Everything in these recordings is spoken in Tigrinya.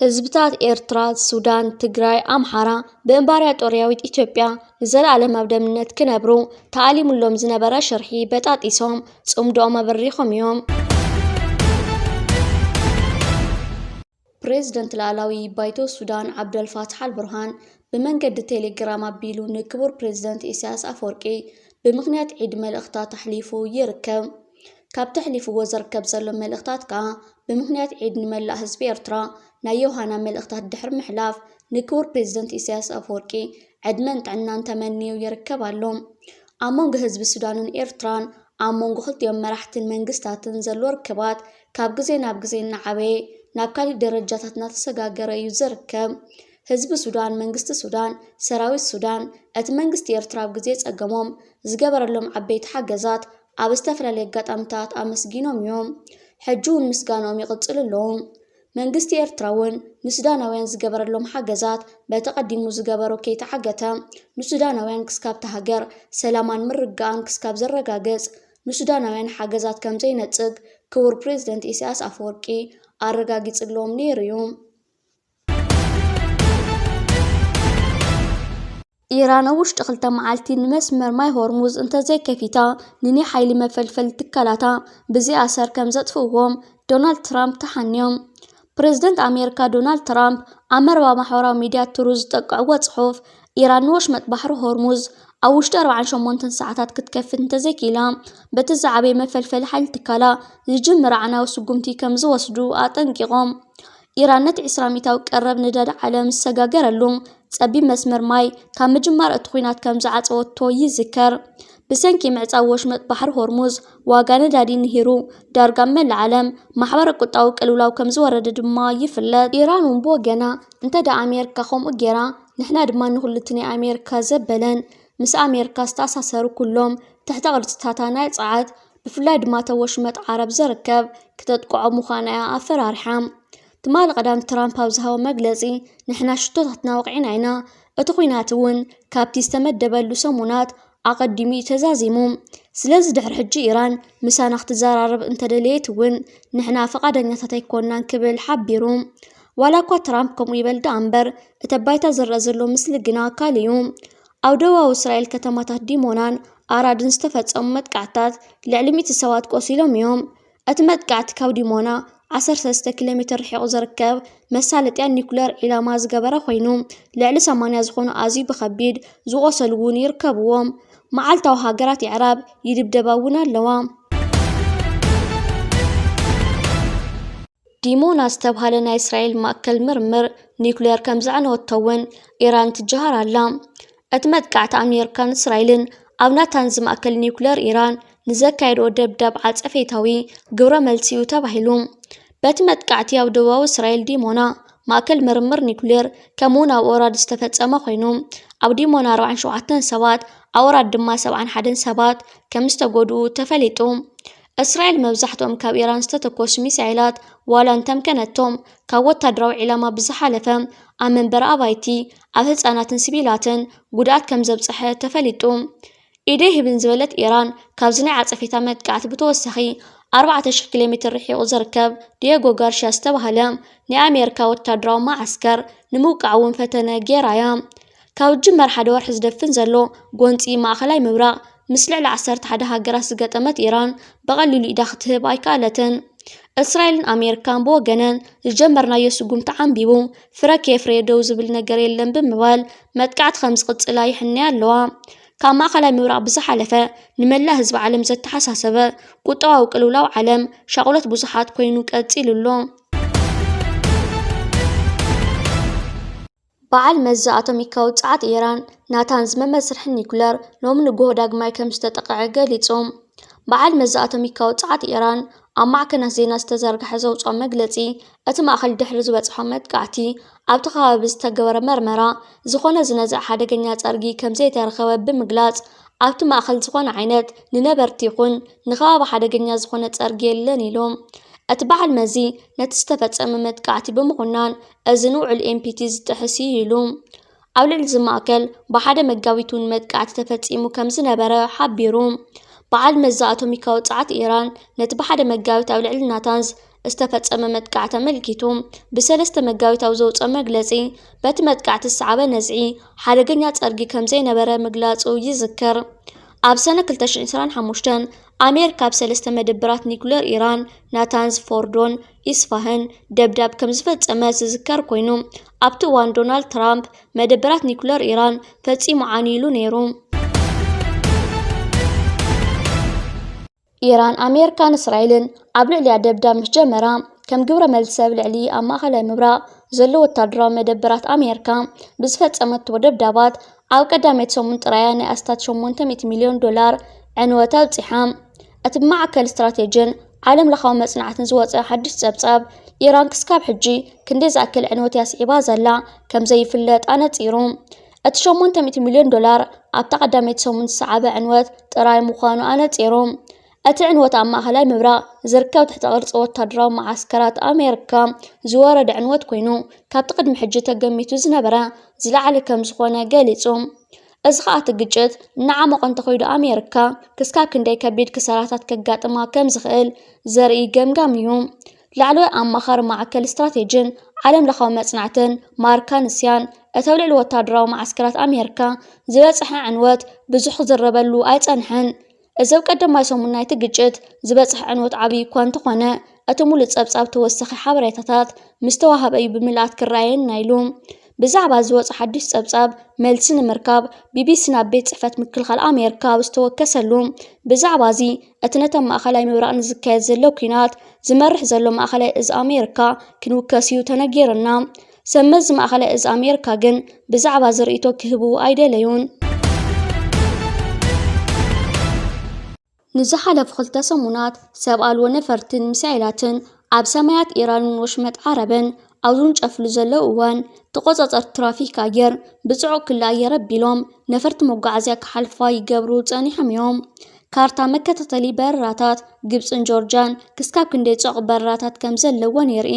ህዝብታት ኤርትራ፣ ሱዳን፣ ትግራይ፣ ኣምሓራ ብእምባርያጦርያዊት ኢትዮጵያ ንዘለኣለም ኣብ ደምነት ክነብሩ ተኣሊሙሎም ዝነበረ ሽርሒ በጣጢሶም ጽምዶኦም ኣብሪኾም እዮም። ፕሬዝደንት ላዕላዊ ባይቶ ሱዳን ዓብደልፋታሕ ኣልቡርሃን ብመንገዲ ቴሌግራም ኣቢሉ ንክቡር ፕሬዝደንት ኢሳያስ ኣፈወርቂ ብምኽንያት ዒድ መልእኽታት ኣሕሊፉ ይርከብ። ካብ ተሕሊፍዎ ዝርከብ ዘሎ መልእኽታት ከኣ፣ ብምኽንያት ዒድ ንመላእ ህዝቢ ኤርትራ ናይ ዮሃና መልእኽታት ድሕሪ ምሕላፍ፣ ንክቡር ፕሬዝደንት ኢሳያስ ኣፈወርቂ ዕድመን ጥዕናን ተመንዩ ይርከብ ኣሎ። ኣብ መንጎ ህዝቢ ሱዳንን ኤርትራን፣ ኣብ መንጎ ክልቲኦም መራሕትን መንግስታትን ዘሎ ርክባት ካብ ግዜ ናብ ግዜ እናዓበየ፣ ናብ ካሊእ ደረጃታት እናተሰጋገረ እዩ ዝርከብ። ህዝቢ ሱዳን፣ መንግስቲ ሱዳን፣ ሰራዊት ሱዳን፣ እቲ መንግስቲ ኤርትራ ኣብ ግዜ ጸገሞም ዝገበረሎም ዓበይቲ ሓገዛት ኣብ ዝተፈላለየ ኣጋጣሚታት ኣመስጊኖም እዮም። ሕጂ እውን ምስጋናኦም ይቕጽሉ ኣለዉ። መንግስቲ ኤርትራ እውን ንሱዳናውያን ዝገበረሎም ሓገዛት በቲ ቀዲሙ ዝገበሮ ከይተዓገተ፣ ንሱዳናውያን ክስካብቲ ሃገር ሰላማን ምርግጋኣን ክስካብ ዘረጋግጽ ንሱዳናውያን ሓገዛት ከም ዘይነጽግ ክቡር ፕሬዝደንት ኢሳያስ ኣፈወርቂ ኣረጋጊጽሎም ነይሩ እዩ። ኢራን ኣብ ውሽጢ ክልተ መዓልቲ ንመስመር ማይ ሆርሙዝ እንተዘይከፊታ፣ ንናይ ሓይሊ መፈልፈሊ ትካላታ ብዘይኣሰር ከም ዘጥፍእዎም ዶናልድ ትራምፕ ተሓንዮም። ፕሬዝደንት ኣሜሪካ ዶናልድ ትራምፕ ኣብ መርበብ ማሕበራዊ ሚድያ ትሩዝ ዝጠቅዕዎ ጽሑፍ፣ ኢራን ንወሽመጥ ባሕሪ ሆርሙዝ ኣብ ውሽጢ ኣርባዓን ሸሞንተን ሰዓታት ክትከፍት እንተዘይክኢላ፣ በቲ ዝዓበየ መፈልፈሊ ሓይሊ ትካላ ዝጅምር ኣዕናዊ ስጉምቲ ከም ዝወስዱ ኣጠንቂቖም። ኢራን ነቲ ዕስራ ሚእታዊ ቀረብ ነዳዲ ዓለም ዝሰጋገረሉ ጸቢብ መስመር ማይ ካብ ምጅማር እቲ ኲናት ከም ዝዓጸወቶ ይዝከር። ብሰንኪ ምዕጻው ወሽመጥ ባሕሪ ሆርሙዝ፣ ዋጋ ነዳዲ ንሂሩ፣ ዳርጋ ኣብ መላእ ዓለም ማሕበረ ቁጣዊ ቅልውላው ከም ዝወረደ ድማ ይፍለጥ። ኢራን እውን ብወገና፣ እንተ ደኣ ኣሜሪካ ከምኡ ገይራ፣ ንሕና ድማ ንኹሉ እቲ ናይ ኣሜሪካ ዘበለን ምስ ኣሜሪካ ዝተኣሳሰሩ ኩሎም ትሕተ ቅርጽታታ ናይ ጸዓት፣ ብፍላይ ድማ እተን ወሽመጥ ዓረብ ዘርከብ፣ ክተጥቅዖ ምዃና እያ ኣፈራሪሓ። ትማሊ ቀዳም ትራምፕ ኣብ ዝሃቦ መግለጺ፣ ንሕና ሽቶታትና ወቕዒና ኢና፣ እቲ ኲናት እውን ካብቲ ዝተመደበሉ ሰሙናት ኣቐዲሙ እዩ ተዛዚሙ። ስለዚ ድሕሪ ሕጂ ኢራን ምሳና ክትዘራረብ እንተደለየት እውን ንሕና ፈቓደኛታት ኣይኮናን ክብል ሓቢሩ። ዋላ እኳ ትራምፕ ከምኡ ይበል ደኣ እምበር፣ እቲ ኣብ ባይታ ዝረኣ ዘሎ ምስሊ ግና ካልእ እዩ። ኣብ ደቡባዊ እስራኤል ከተማታት ዲሞናን ኣራድን ዝተፈጸሙ መጥቃዕትታት ልዕሊ ሚእቲ ሰባት ቆሲሎም እዮም። እቲ መጥቃዕቲ ካብ ዲሞና ዓሰርተ ሰለስተ ኪሎ ሜትር ርሒቑ ዝርከብ መሳለጥያ ኒኩለር ዒላማ ዝገበረ ኮይኑ፣ ልዕሊ ሰማንያ ዝኾኑ ኣዝዩ ብኸቢድ ዝቖሰሉ እውን ይርከብዎም። መዓልታዊ ሃገራት የዕራብ ይድብደባ እውን ኣለዋ። ዲሞና ዝተብሃለ ናይ እስራኤል ማእከል ምርምር ኒኩሌር ከም ዘዕነወቶ እውን ኢራን ትጀሃር ኣላ። እቲ መጥቃዕቲ ኣሜሪካን እስራኤልን ኣብ ናታንዝ ማእከል ኒኩሌር ኢራን ንዘካየድኦ ደብዳብ ዓጸፌታዊ ግብረ መልሲ እዩ ተባሂሉ። በቲ መጥቃዕቲ ኣብ ደቡባዊ እስራኤል ዲሞና ማእከል ምርምር ኒኩሌር ከምኡውን ኣብ ኦራድ ዝተፈጸመ ኮይኑ፣ ኣብ ዲሞና ኣርባዓን ሸውዓተን ሰባት፣ ኣብ ኦራድ ድማ ሰብዓን ሓደን ሰባት ከም ዝተጎድኡ ተፈሊጡ። እስራኤል መብዛሕትኦም ካብ ኢራን ዝተተኮሱ ሚሳይላት ዋላ እንተምከነቶም፣ ካብ ወታደራዊ ዒላማ ብዝሓለፈ ኣብ መንበሪ ኣባይቲ፣ ኣብ ህጻናትን ሲቪላትን ጉድኣት ከም ዘብጽሐ ተፈሊጡ። ኢደይ ህብን ዝበለት ኢራን፣ ካብዚ ናይ ዓጸፌታ መጥቃዕቲ ብተወሳኺ፣ ኣርባዕተ ሽሕ ኪሎ ሜትር ርሒቑ ዝርከብ ዲየጎ ጋርሽያ ዝተባህለ ናይ ኣሜሪካ ወታደራዊ መዓስከር ንምውቃዕ እውን ፈተነ ገይራ እያ። ካብ ዝጅመር ሓደ ወርሒ ዝደፍን ዘሎ ጎንጺ ማእኸላይ ምብራቕ፣ ምስ ልዕሊ ዓሰርተ ሓደ ሃገራት ዝገጠመት ኢራን፣ ብቐሊሉ ኢዳ ክትህብ ኣይከኣለትን። እስራኤልን ኣሜሪካን ብወገነን፣ ዝጀመርናዮ ስጉምቲ ዓምቢቡ፣ ፍረ ከየፍረየ ደው ዝብል ነገር የለን ብምባል፣ መጥቃዕቲ ከም ዝቕጽላ ይሕነያ ኣለዋ። ካብ ማእኸላይ ምብራቕ ብዝሓለፈ፣ ንመላእ ህዝቢ ዓለም ዘተሓሳሰበ ቁጠባዊ ቅልውላው ዓለም፣ ሻቕሎት ብዙሓት ኮይኑ ቀጺሉ ኣሎ። በዓል መዚ ኣቶሚካዊ ጸዓት ኢራን ናታንዝ መመስርሒ ኒኩለር ሎሚ ንግሆ ዳግማይ ከም ዝተጠቕዐ ገሊጹ። በዓል መዚ ኣቶሚካዊ ጸዓት ኢራን ኣብ ማዕከናት ዜና ዝተዘርግሐ ዘውጽኦ መግለጺ፣ እቲ ማእከል ድሕሪ ዝበጽሖ መጥቃዕቲ ኣብቲ ከባቢ ዝተገበረ መርመራ፣ ዝኾነ ዝነዝዕ ሓደገኛ ጸርጊ ከም ዘይተረኸበ ብምግላጽ፣ ኣብቲ ማእከል ዝኾነ ዓይነት ንነበርቲ ይኹን ንከባቢ ሓደገኛ ዝኾነ ጸርጊ የለን ኢሉ። እቲ በዓል መዚ ነቲ ዝተፈጸመ መጥቃዕቲ ብምኹናን፣ እዚ ንውዕል ኤን ፒ ቲ ዝጥሕስ እዩ ኢሉ። ኣብ ልዕሊ እዚ ማእከል ብሓደ መጋቢት እውን መጥቃዕቲ ተፈጺሙ ከም ዝነበረ ሓቢሩ። በዓል መዚ ኣቶሚካዊ ጸዓት ኢራን ነቲ ብሓደ መጋቢት ኣብ ልዕሊ ናታንዝ ዝተፈጸመ መጥቃዕቲ ኣመልኪቱ ብሰለስተ መጋቢት ኣብ ዘውፅኦ መግለፂ፣ በቲ መጥቃዕቲ ዝሰዓበ ነዝዒ ሓደገኛ ጸርጊ ከም ዘይነበረ ምግላጹ ይዝከር። ኣብ ሰነ ክልተ ሽሕን ዕስራን ሓሙሽተን ኣሜሪካ ኣብ ሰለስተ መደብራት ኒኩለር ኢራን፣ ናታንዝ፣ ፎርዶን ኢስፋህን ደብዳብ ከም ዝፈጸመ ዝዝከር ኮይኑ፣ ኣብቲ እዋን ዶናልድ ትራምፕ መደብራት ኒኩለር ኢራን ፈጺሙ ዓንዩ ኢሉ ነይሩ። ኢራን ኣሜሪካን እስራኤልን ኣብ ልዕሊኣ ደብዳብ ምስ ጀመራ፣ ከም ግብረ መልሲ ኣብ ልዕሊ ኣብ ማእኸላይ ምብራቕ ዘሎ ወታደራዊ መደበራት ኣሜሪካ ብዝፈጸመቶ ደብዳባት፣ ኣብ ቀዳመይቲ ሰሙን ጥራያ ናይ ኣስታት ሸሞንተ ሚእቲ ሚልዮን ዶላር ዕንወት ኣብጺሓ። እቲ ብማዕከል ስትራቴጂን ዓለም ለኻዊ መጽናዕትን ዝወጸ ሓድሽ ጸብጻብ፣ ኢራን ክስካብ ሕጂ ክንደይ ዝኣክል ዕንወት እያ ስዒባ ዘላ ከም ዘይፍለጥ ኣነጺሩ። እቲ ሸሞንተ ሚእቲ ሚልዮን ዶላር ኣብታ ቀዳመይቲ ሰሙን ዝሰዓበ ዕንወት ጥራይ ምዃኑ ኣነጺሩ። እቲ ዕንወት ኣብ ማእኸላይ ምብራቕ ዝርከብ ትሕተ ቅርጺ ወታደራዊ መዓስከራት ኣሜሪካ ዝወረደ ዕንወት ኮይኑ፣ ካብቲ ቅድሚ ሕጂ ተገሚቱ ዝነበረ ዝለዓለ ከም ዝኾነ ገሊጹ። እዚ ኸኣ እቲ ግጭት እናዓመቐ እንተኸይዱ፣ ኣሜሪካ ክስካብ ክንደይ ከቢድ ክሳራታት ከጋጥማ ከም ዝኽእል ዘርኢ ገምጋም እዩ። ላዕለዋይ ኣማኻሪ ማዕከል ስትራቴጂን ዓለም ለኻዊ መጽናዕትን ማርክ ሃንስያን፣ እቲ ኣብ ልዕሊ ወታደራዊ መዓስከራት ኣሜሪካ ዝበጽሐ ዕንወት ብዙሕ ክዝረበሉ ኣይጸንሐን። እዚ ኣብ ቀዳማይ ሰሙን ናይቲ ግጭት ዝበጽሐ ዕንወት ዓብዪ እኳ እንተኾነ፣ እቲ ሙሉእ ጸብጻብ ተወሳኺ ሓበሬታታት ምስ ተዋህበ እዩ ብምልኣት ክረኣየና ኢሉ። ብዛዕባ ዝወጸ ሓድሽ ጸብጻብ መልሲ ንምርካብ፣ ቢቢሲ ናብ ቤት ጽሕፈት ምክልኻል ኣሜሪካ ኣብ ዝተወከሰሉ፣ ብዛዕባ እዚ እቲ ነቲ ኣብ ማእኸላይ ምብራቕ ንዝካየድ ዘሎ ኲናት ዝመርሕ ዘሎ ማእኸላይ እዝ ኣሜሪካ ክንውከስ እዩ ተነጊርና። ሰብ መዚ ማእኸላይ እዝ ኣሜሪካ ግን ብዛዕባ እዚ ርእይቶ ክህቡ ኣይደለዩን። ንዝሓለፉ ክልተ ሰሙናት ሰብ ኣልቦ ነፈርትን ሚሳኤላትን ኣብ ሰማያት ኢራንን ወሽመጥ ዓረብን ኣብ ዝውንጨፍሉ ዘለዉ እዋን፣ ተቖጻጸርቲ ትራፊክ ኣየር ብጽዑቕ ክሊ ኣየር ኣቢሎም ነፈርቲ መጓዓዝያ ክሓልፋ ይገብሩ ጸኒሖም እዮም። ካርታ መከታተሊ በረራታት ግብጽን ጆርጅያን ክስካብ ክንደይ ጽዑቕ በረራታት ከም ዘለወን የርኢ።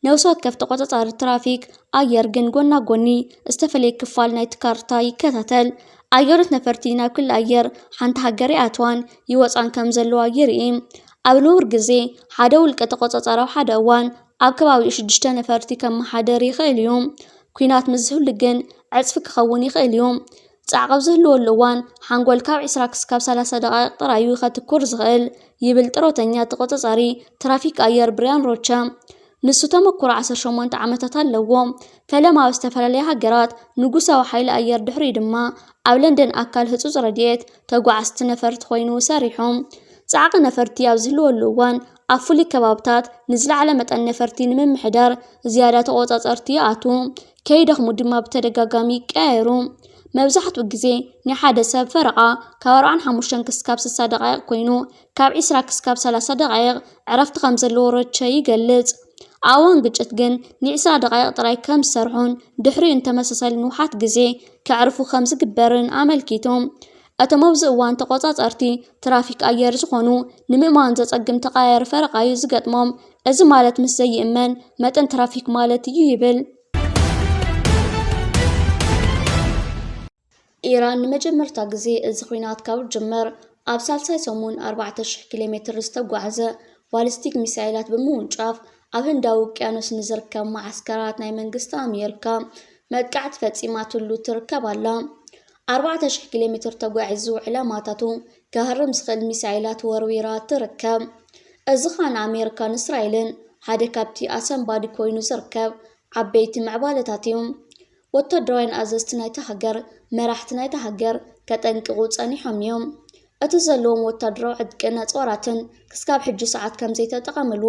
ነፍሲ ወከፍ ተቖጻጻሪ ትራፊክ ኣየር ግን ጎና ጎኒ ዝተፈለየ ክፋል ናይቲ ካርታ ይከታተል። ኣየኖት ነፈርቲ ናብ ክሊ ኣየር ሓንቲ ሃገር ይኣትዋን ይወጻን ከም ዘለዋ ይርኢ። ኣብ ንቡር ግዜ፣ ሓደ ውልቀ ተቖጻጻሪ ኣብ ሓደ እዋን ኣብ ከባቢኡ ሽዱሽተ ነፈርቲ ከመሓድር ይኽእል እዩ። ኲናት ምስ ዝህሉ ግን ዕጽፊ ክኸውን ይኽእል እዩ። ጻዕቂ ኣብ ዝህልወሉ እዋን፣ ሓንጎል ካብ ዕስራ ክስካብ ሰላሳ ደቓይቕ ጥራይ እዩ ከትኩር ዝኽእል፣ ይብል ጥሮተኛ ተቖጻጻሪ ትራፊክ ኣየር ብሪያን ሮቸ። ንሱ ተመኩሮ ዓሰርተ ሸሞንተ ዓመታት ኣለዎ። ፈለማ ኣብ ዝተፈላለያ ሃገራት ንጉሳዊ ሓይሊ ኣየር፣ ድሕሪኡ ድማ ኣብ ለንደን ኣካል ህጹጽ ረድኤት ተጓዓዝቲ ነፈርቲ ኮይኑ ሰሪሑ። ጻዕቂ ነፈርቲ ኣብ ዝህልወሉ እዋን፣ ኣብ ፍሉይ ከባብታት ንዝለዓለ መጠን ነፈርቲ ንምምሕዳር ዝያዳ ተቖጻጸርቲ ይኣትዉ፣ ከይደኽሙ ድማ ብተደጋጋሚ ይቀያየሩ። መብዛሕትኡ ግዜ ናይ ሓደ ሰብ ፈረቓ ካብ ኣርብዓን ሓሙሽተን ክስካብ ስሳ ደቓይቕ ኮይኑ፣ ካብ ዕስራ ክስካብ ሰላሳ ደቓይቕ ዕረፍቲ ከም ዘለዎ ሮቸ ይገልጽ። ኣብ እዋን ግጭት ግን ንዕስራ ደቓይቕ ጥራይ ከም ዝሰርሑን ድሕሪኡ ንተመሳሳሊ ንውሓት ግዜ ከዕርፉ ከም ዝግበርን ኣመልኪቱ። እቶም ኣብዚ እዋን ተቖጻጸርቲ ትራፊክ ኣየር ዝኾኑ፣ ንምእማን ዘጸግም ተቐያያሪ ፈረቓ እዩ ዝገጥሞም። እዚ ማለት ምስ ዘይእመን መጠን ትራፊክ ማለት እዩ ይብል። ኢራን ንመጀመርታ ግዜ እዚ ኲናት ካብ ዝጅመር ኣብ ሳልሳይ ሰሙን ኣርባዕተ ሽሕ ኪሎ ሜትር ዝተጓዕዘ ባሊስቲክ ሚሳይላት ብምውንጫፍ ኣብ ህንዳዊ ውቅያኖስ ንዝርከብ መዓስከራት ናይ መንግስቲ ኣሜሪካ መጥቃዕቲ ፈጺማትሉ ትርከብ ኣላ። ኣርባዕተ ሽሕ ኪሎ ሜትር ተጓዒዙ ዕላማታቱ ከህርም ዝኽእል ሚሳይላት ወርዊራ ትርከብ። እዚ ኸኣ ንኣሜሪካን እስራኤልን ሓደ ካብቲ ኣሰንባዲ ኮይኑ ዝርከብ ዓበይቲ ምዕባለታት እዩ። ወታደራውያን ኣዘዝቲ ናይታ ሃገር፣ መራሕቲ ናይታ ሃገር ከጠንቅቑ ጸኒሖም እዮም። እቲ ዘለዎም ወታደራዊ ዕጥቅን ኣጽዋራትን ክስካብ ሕጂ ሰዓት ከም ዘይተጠቐምሉ፣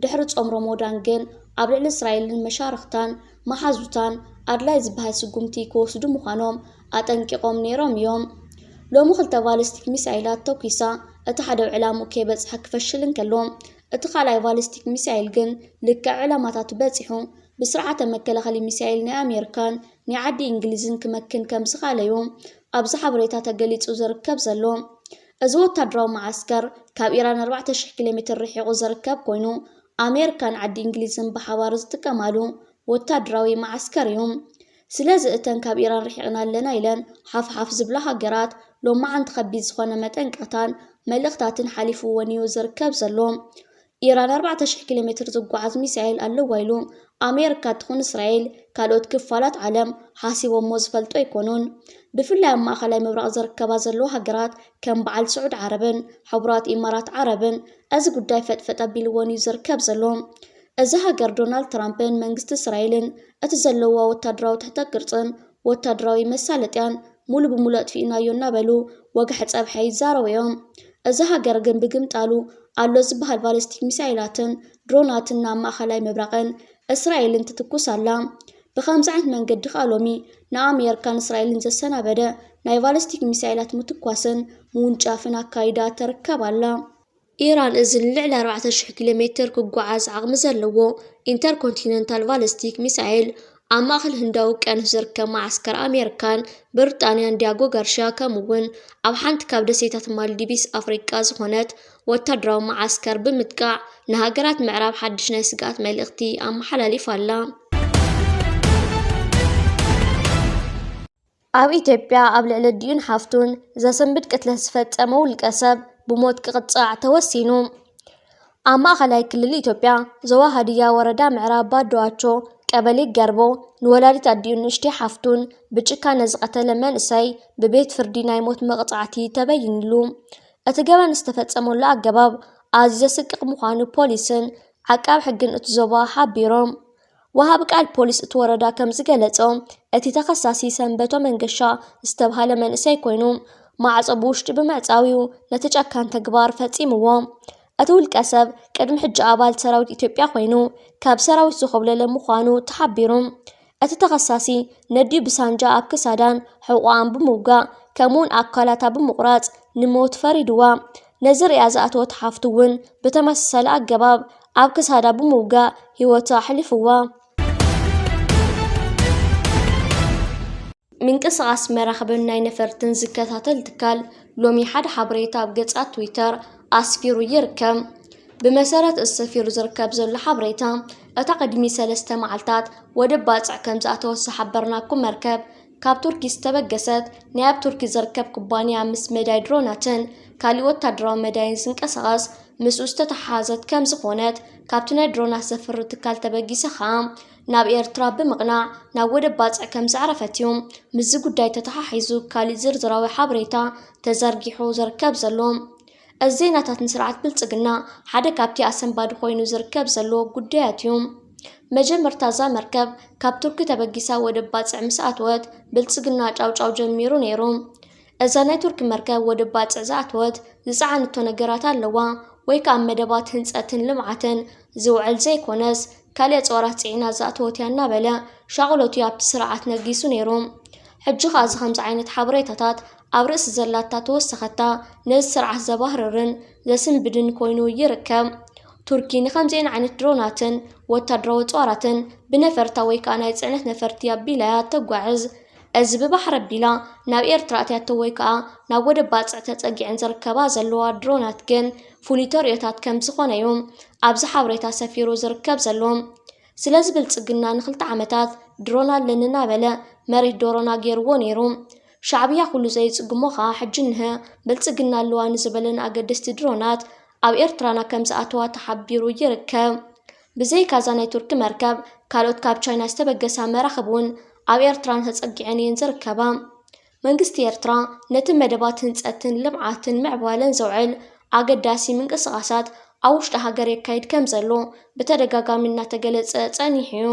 ድሕሪ ጾም ሮሞዳን ግን ኣብ ልዕሊ እስራኤልን መሻርኽታን መሓዙታን ኣድላይ ዝበሃል ስጉምቲ ክወስዱ ምዃኖም ኣጠንቂቖም ነይሮም እዮም። ሎሚ ክልተ ባሊስቲክ ሚሳይላት ተኲሳ፣ እቲ ሓደ ዕላምኡ ከይበጽሐ ክፈሽል እንከሎ፣ እቲ ካልኣይ ባሊስቲክ ሚሳይል ግን ልክዕ ዕላማታቱ በጺሑ፣ ብስርዓተ መከላኸሊ ሚሳይል ናይ ኣሜሪካን ናይ ዓዲ እንግሊዝን ክመክን ከም ዝኸኣለ እዩ ኣብዚ ሓበሬታ ተገሊጹ ዝርከብ ዘሎ። እዚ ወታደራዊ መዓስከር ካብ ኢራን ኣርባዕተ ሽሕ ኪሎ ሜትር ርሒቑ ዝርከብ ኮይኑ፣ ኣሜሪካን ዓዲ እንግሊዝን ብሓባር ዝጥቀማሉ ወታደራዊ መዓስከር እዩ። ስለዚ እተን ካብ ኢራን ርሒቕና ኣለና ኢለን ሓፍ ሓፍ ዝብላ ሃገራት፣ ሎማዓንቲ ከቢድ ዝኾነ መጠንቀቕታን መልእኽታትን ሓሊፍወን እዩ ዝርከብ ዘሎ። ኢራን ኣርባዕተ ሽሕ ኪሎ ሜትር ዝጓዓዝ ሚሳኤል ኣለዋ ኢሉ። ኣሜሪካ ትኹን እስራኤል፣ ካልኦት ክፋላት ዓለም ሓሲቦሞ ዝፈልጡ ኣይኮኑን። ብፍላይ ኣብ ማእኸላይ ምብራቕ ዝርከባ ዘለዋ ሃገራት ከም በዓል ስዑድ ዓረብን ሕቡራት ኢማራት ዓረብን እዚ ጉዳይ ፈጥፈጥ ኣቢልወን እዩ ዝርከብ ዘሎ። እዚ ሃገር ዶናልድ ትራምፕን መንግስቲ እስራኤልን እቲ ዘለዋ ወታደራዊ ትሕተ ቅርጽን ወታደራዊ መሳለጥያን ሙሉ ብሙሉ ኣጥፊእናዮ እናበሉ ወግሐ ጸብሐ ይዛረቡ እዮም። እዚ ሃገር ግን ብግምጣሉ ኣሎ ዝበሃል ባሊስቲክ ሚሳኤላትን ድሮናትን ናብ ማእኸላይ ምብራቕን እስራኤልን ትትኩስ ኣላ። ብኸምዚ ዓይነት መንገዲ ከኣ ሎሚ ንኣሜሪካን እስራኤልን ዘሰናበደ ናይ ባሊስቲክ ሚሳኤላት ምትኳስን ምውንጫፍን ኣካይዳ ትርከብ ኣላ። ኢራን እዚ ንልዕሊ ኣርባዕተ ሽሕ ኪሎ ሜትር ክጓዓዝ ዓቕሚ ዘለዎ ኢንተርኮንቲነንታል ባሊስቲክ ሚሳኤል ኣብ ማእከል ህንዳዊ ውቅያኖስ ዝርከብ መዓስከር ኣሜሪካን ብሪጣንያን ዲያጎ ጋርሽያ፣ ከምኡ'ውን ኣብ ሓንቲ ካብ ደሴታት ማልዲቪስ ኣፍሪቃ ዝኾነት ወታደራዊ መዓስከር ብምጥቃዕ ንሃገራት ምዕራብ ሓድሽ ናይ ስግኣት መልእኽቲ ኣመሓላሊፋ ኣላ። ኣብ ኢትዮጵያ ኣብ ልዕሊ ኣዲኡን ሓፍቱን ዘሰንብድ ቅትለት ዝፈጸመ ውልቀ ሰብ ብሞት ክቕጻዕ ተወሲኑ። ኣብ ማእኸላይ ክልል ኢትዮጵያ ዞባ ሃዲያ ወረዳ ምዕራብ ባዶዋቾ ቀበሌ ገርቦ ንወላዲት ኣዲኡን ንእሽተይ ሓፍቱን ብጭካነ ዝቐተለ መንእሰይ ብቤት ፍርዲ ናይ ሞት መቕጻዕቲ ተበይንሉ። እቲ ገበን ዝተፈጸመሉ ኣገባብ ኣዝዩ ዘስቅቕ ምዃኑ ፖሊስን ዓቃብ ሕግን እቲ ዞባ ሓቢሮም። ወሃቢ ቃል ፖሊስ እቲ ወረዳ ከም ዝገለጾ፣ እቲ ተኸሳሲ ሰንበቶ መንገሻ ዝተብሃለ መንእሰይ ኮይኑ፣ ማዕጾ ብውሽጢ ብምዕጻው እዩ ነቲ ጨካን ተግባር ፈጺምዎ። እቲ ውልቀ ሰብ ቅድሚ ሕጂ ኣባል ሰራዊት ኢትዮጵያ ኮይኑ፣ ካብ ሰራዊት ዝኾብለለ ምዃኑ ተሓቢሩ። እቲ ተኸሳሲ ነዲኡ ብሳንጃ ኣብ ክሳዳን ሕቖኣን ብምውጋእ፣ ከምኡውን ኣካላታ ብምቑራጽ ንሞት ፈሪድዋ። ነዚ ርእያ ዝኣተወት ሓፍቱ እውን ብተመሳሳሊ ኣገባብ ኣብ ክሳዳ ብምውጋእ ህይወታ ኣሕሊፍዋ። ምንቅስቓስ መራኽብን ናይ ነፈርትን ዝከታተል ትካል ሎሚ ሓደ ሓበሬታ ኣብ ገጻት ትዊተር ኣስፊሩ ይርከብ። ብመሰረት እዚ ሰፊሩ ዝርከብ ዘሎ ሓበሬታ፣ እታ ቅድሚ ሰለስተ መዓልታት ወደብ ባጽዕ ከም ዝኣተወት ዝሓበርናኩም መርከብ፣ ካብ ቱርኪ ዝተበገሰት ናይ ኣብ ቱርኪ ዝርከብ ኩባንያ ምስ መዳይ ድሮናትን ካሊእ ወታደራዊ መዳይን ዝንቀሳቐስ ምስኡ ዝተተሓሓዘት ከም ዝኾነት ካብቲ ናይ ድሮናት ዘፍሪ ትካል ተበጊሰ ኸኣ ናብ ኤርትራ ብምቕናዕ ናብ ወደብ ባጽዕ ከም ዘዕረፈት እዩ። ምስዚ ጉዳይ ተተሓሒዙ ካሊእ ዝርዝራዊ ሓበሬታ ተዘርጊሑ ዝርከብ ዘሎ። እዚ ዜናታት ንስርዓት ብልጽግና ሓደ ካብቲ ኣሰንባዲ ኮይኑ ዝርከብ ዘሎ ጉዳያት እዩ። መጀመርታ እዛ መርከብ ካብ ቱርኪ ተበጊሳ ወደብ ባጽዕ ምስ ኣተወት ብልጽግና ጫውጫው ጀሚሩ ነይሩ። እዛ ናይ ቱርኪ መርከብ ወደብ ባጽዕ ዝኣተወት ዝጸዓነቶ ነገራት ኣለዋ ወይ ከኣ መደባት ህንጸትን ልምዓትን ዝውዕል ዘይኮነስ ካልእ ኣጽዋራት ጽዒና ዝኣተወት እያ እናበለ ሻቕሎቱ ኣብቲ ስርዓት ነጊሱ ነይሩ። ሕጂ ኸኣ እዚ ከምዚ ዓይነት ሓበሬታታት ኣብ ርእሲ ዘላታ ተወሰኸታ ነዚ ስርዓት ዘባህርርን ዘስንብድን ኮይኑ ይርከብ። ቱርኪ ንኸምዚአን ዓይነት ድሮናትን ወታደራዊ ኣጽዋራትን ብነፈርታ ወይ ከኣ ናይ ጽዕነት ነፈርቲ ኣቢላ እያ ተጓዕዝ። እዚ ብባሕሪ ኣቢላ ናብ ኤርትራ ኣትያቶ ወይ ከኣ ናብ ወደብ ባጽዕ ተጸጊዐን ዝርከባ ዘለዋ ድሮናት ግን ፍሉይ ተርእዮታት ከም ዝኾነ እዩ ኣብዚ ሓበሬታ ሰፊሩ ዝርከብ ዘሎ። ስለዚ ብልጽግና ንክልተ ዓመታት ድሮን ኣለኒ እናበለ መሬት ዶሮና ገይርዎ ነይሩ። ሻዕብያ ኩሉ ዘይጽግሞ ከኣ ሕጂ እንሀ ብልጽግና ኣለዋ ንዝበለን ኣገደስቲ ድሮናት ኣብ ኤርትራና ከም ዝኣተዋ ተሓቢሩ ይርከብ። ብዘይካዛ ናይ ቱርኪ መርከብ ካልኦት ካብ ቻይና ዝተበገሳ መራኽብ እውን ኣብ ኤርትራና ተጸጊዐን እየን ዝርከባ። መንግስቲ ኤርትራ ነቲ መደባት ህንጸትን ልምዓትን ምዕባለን ዘውዕል ኣገዳሲ ምንቅስቓሳት ኣብ ውሽጢ ሃገር የካይድ ከም ዘሎ ብተደጋጋሚ እናተገለጸ ጸኒሑ እዩ።